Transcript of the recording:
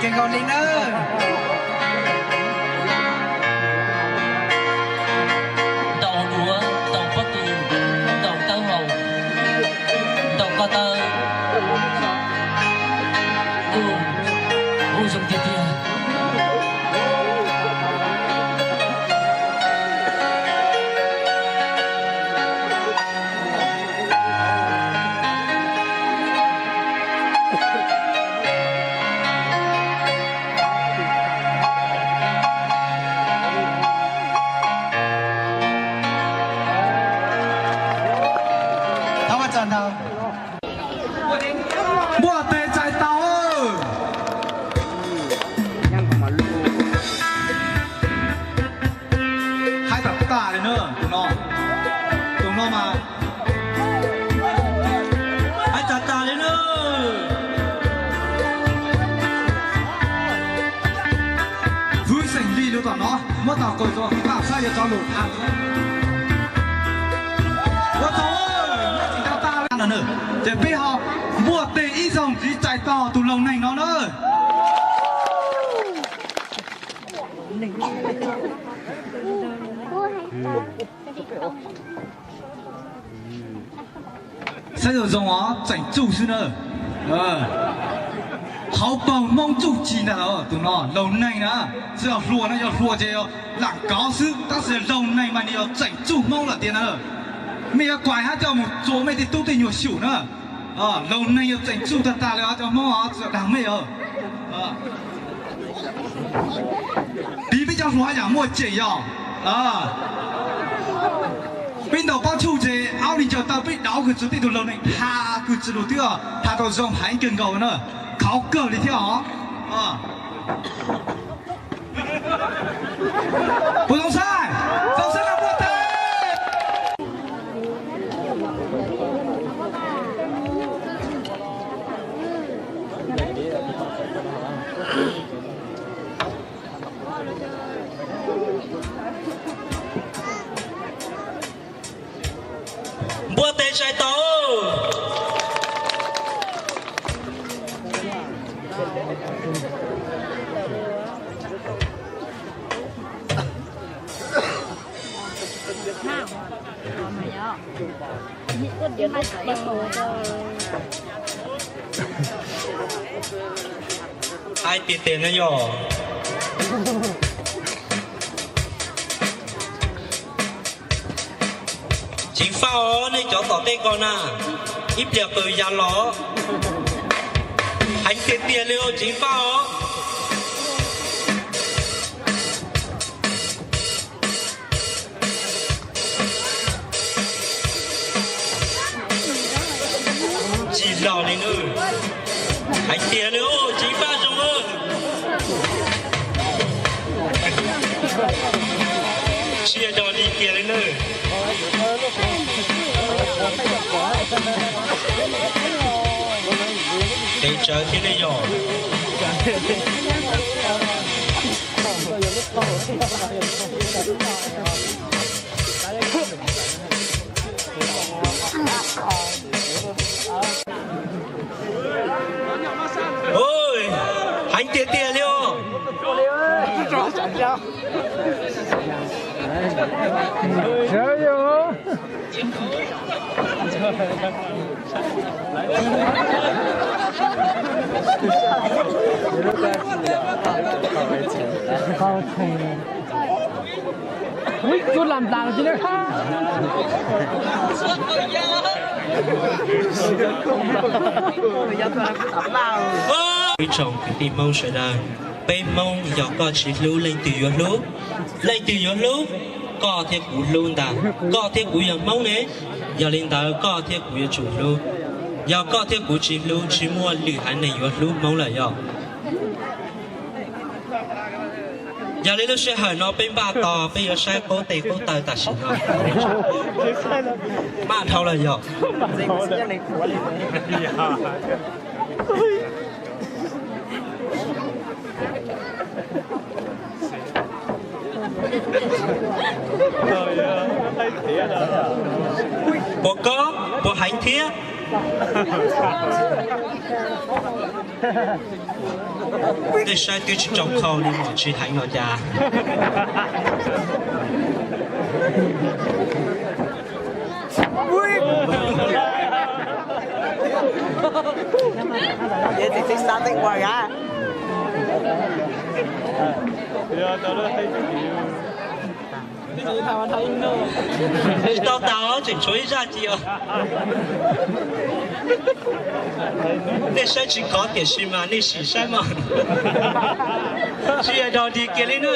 Kawg nkaus li nawb. Ntaus duav, ntaus pob tw, ntaus taub hau, ntaus ko taw, kuj zoo tiag tiag. Npuaj teg txais taus. Hais tas tas li na, tus no, tus no mas hais tas tas li na. Hwv xeem li lug tom no, muab tau kawg rua, tam saib yuav rov lug tham. Ua tsaug, ces peb ho npuaj teg ib zaug ntxiv txais tau tus laug neeg no na. Saib zoo zoo os, tseem tsuj xwb na. Hauv paug Hmoob tsuj ci ntag, tus no laug neeg na. Tsis yog hluas na, yog hluas ces lam kauv xwb, tab sis laug neeg mas nws yog tseem tsuj Hmoob lawm tiag na. Mej yuav kuais hab coj mus txuas mej tej tub tej nyuag xyum na. Laug neeg yog tseem tsuj tag tag li os cov Hmoob os, tsis dag mej os. Piv peb cov hluas hab yam muaj ceem yog. Peb ntaus pob tshuj ces aub li ncaws taw peb dauv kws txug tej tug laug neeg, tha kws txug lug twb tha tau zoo heev kawg nkaus na. Khauv kawg li thiab os. Puas zoo saib? Zoo saib na, npuaj teg. Npuaj teg txais tau. Hais tiag tiag na yog. Ceev faj os, nej cov tom tej ko na, ib pliag qws ya los. Heev tiag tiag li os, ceev faj os. Tsis los li na. Heev tiag li os, ceev faj zoo. Tsis yog li tiag li na. Qev tsawv thiab ne yog. Heev tiag tiag li os. Ui, tus lam nplam los cia li. Ib tsoom kwv tij Hmoob sawv daws, peb Hmoob yog koj tsis hlub leej twg yuav hlub? Leej twg yuav hlub? Koj thiab kuv hlub ntag. Koj thiab kuv yog Hmoob ne, yog li ntawd koj thiab kuv yuav tsum hlub. Yog koj thiab kuv tsis hlub, tsis muaj lwm haiv neeg yuav hlub Hmoob lawm yog. Yog li lub sij hawm no peb npaj tos, peb yuav saib qub tes qub taw tam sim no. Npaj dhau lawm yog. Puas koob, puas heev thiab? Nej saib twb tsis tau khau li mom tsis heev los cas. Tsis tau tas tseem tshuav ib zaj ci os. Nej saib tsis khov tiam sis mas nej sim saib mog. Tsis yog dog dig kiag li na.